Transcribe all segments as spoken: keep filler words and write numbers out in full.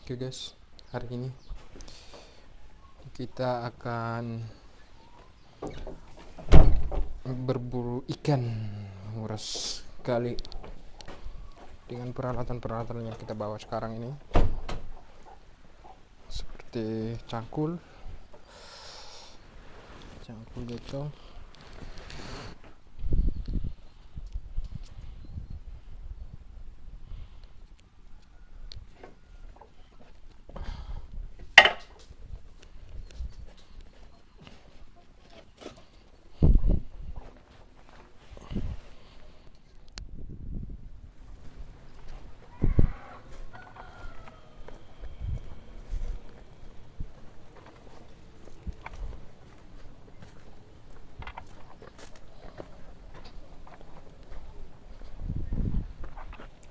Oke guys, hari ini kita akan berburu ikan, menguras kali dengan peralatan-peralatan yang kita bawa sekarang ini, seperti cangkul, cangkul gotong.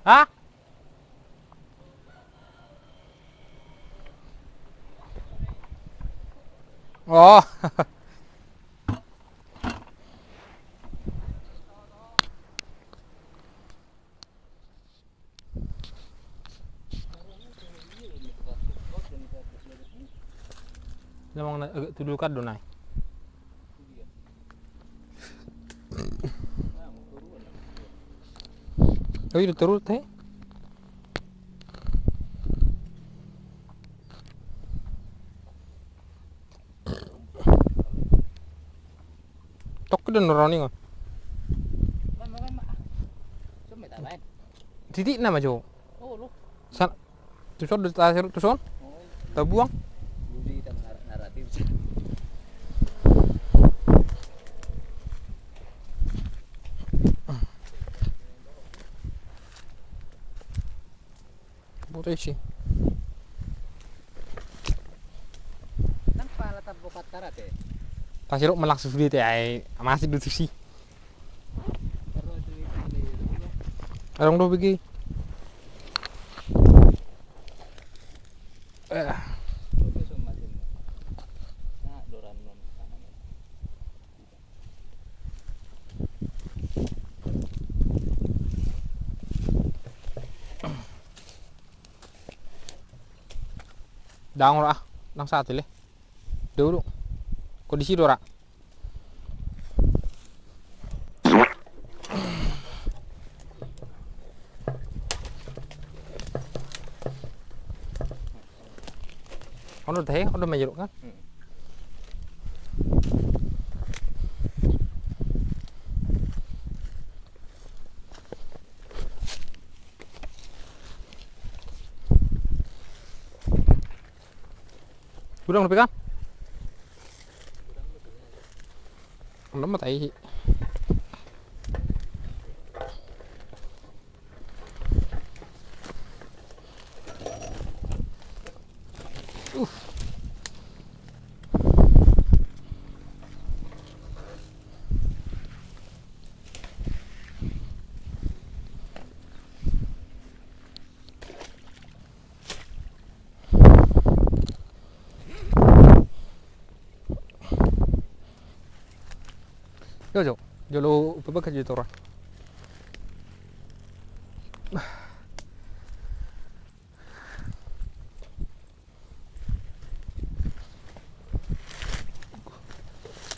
Hah? Oh. Memang na, agak tudukan do nai. Oh, itu turun teh. Tok do nuroni nga. Titik nama jo. San, tuson do tasir tuson. Tabuang. Boto isi. Nang pala tabokat tarate. Pasti rok melak susu dia te ai masih dulu susi. Arong do begi. Eh. Dang ora, nang sate le. Dulu. Kondisi dora. Ono tahe, ono majeruk kan? Hmm. Gudang dope kan? Ono ma tai. Yo, jo. Jolo upa baka jo tora.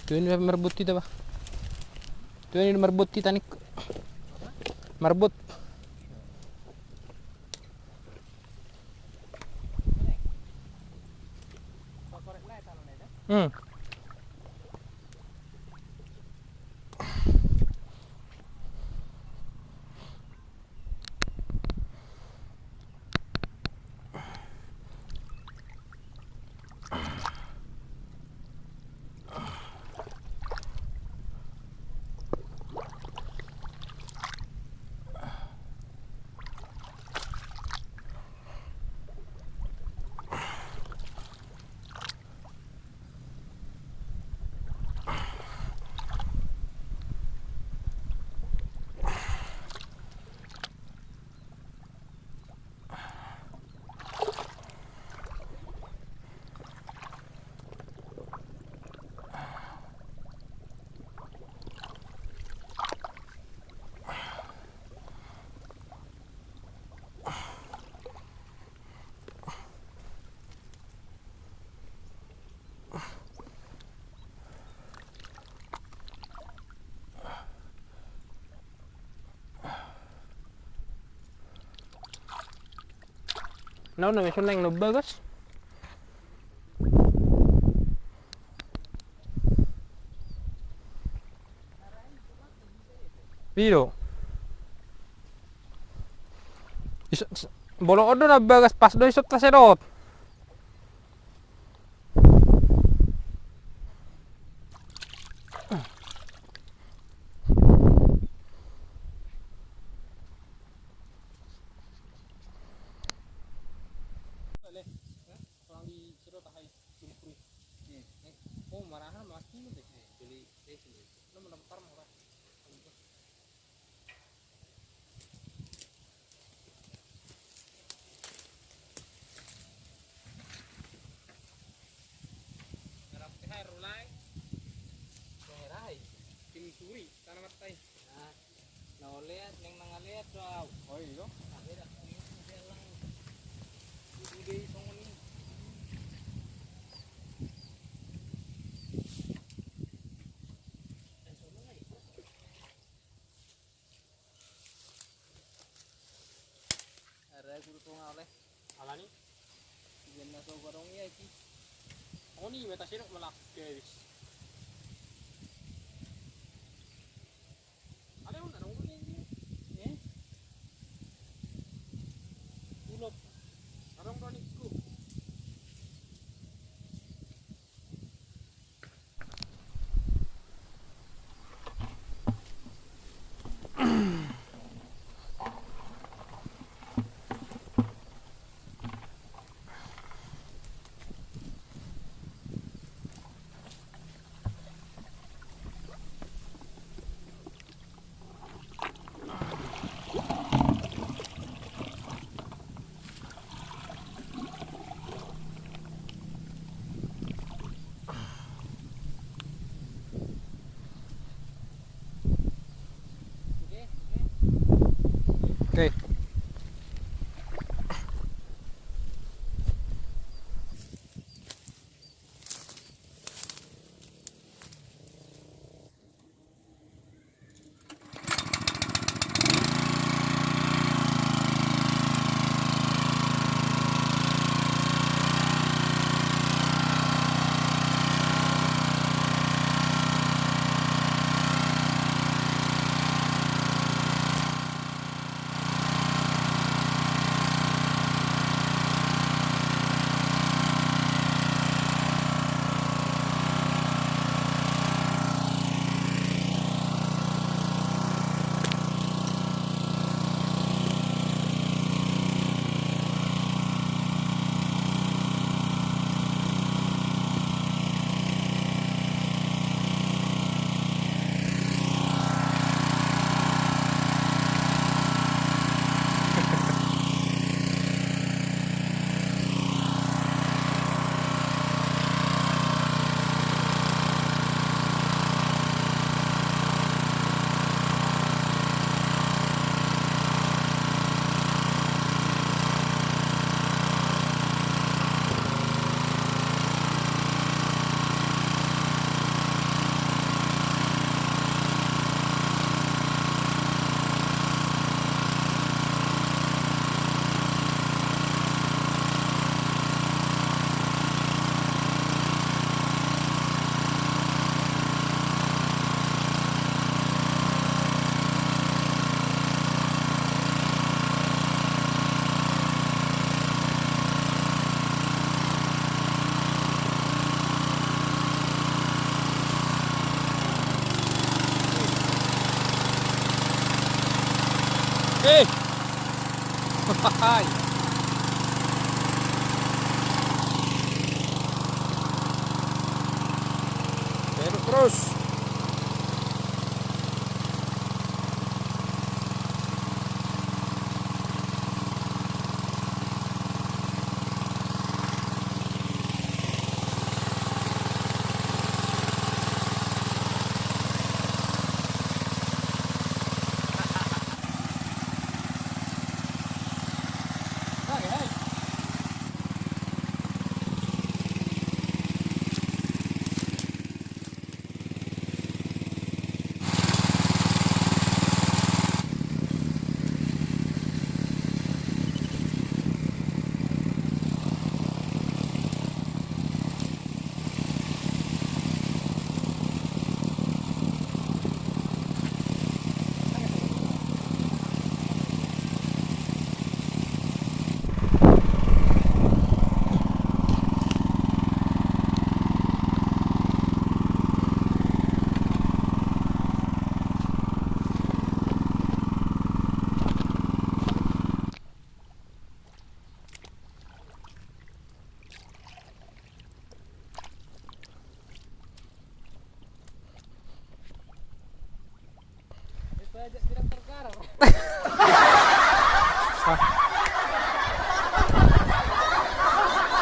Tu ini marbot kita, bah. Tu ini marbot kita nih. Marbot. Hmm. Na on na meson naeng na bagas. Pido. Iso, s-, bolok on do na bagas, pas do isop tasedot. Tim suri, tanaman tai. Nah, na oleat, neng nang aleat do au. Oh, iyo. Ara guru tonga oleh. Alani? Ian na so barong ia iki. Oni meta sirok melak guys. Ale on ada ngomong ini. Eh? Ulop. Ada ngomong ikku. Oke. Eh. Hai. Terus, terus.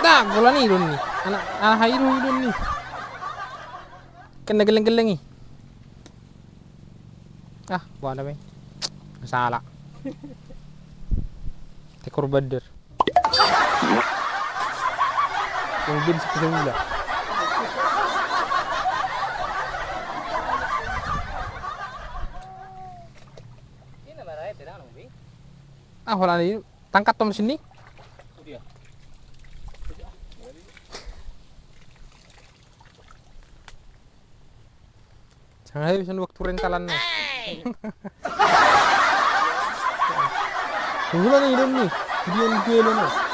Dah, bola ni don ni. Anak, anak hairu don ni. Kena geleng-geleng i. Ah, buat apa? Salah. Tekor bader. Yang bin sepuluh mula. Ah, holan i tangkat tom sini. Sanga he bisa nuak turen talan no. Hula ni don ni. Dia ni dia lo no.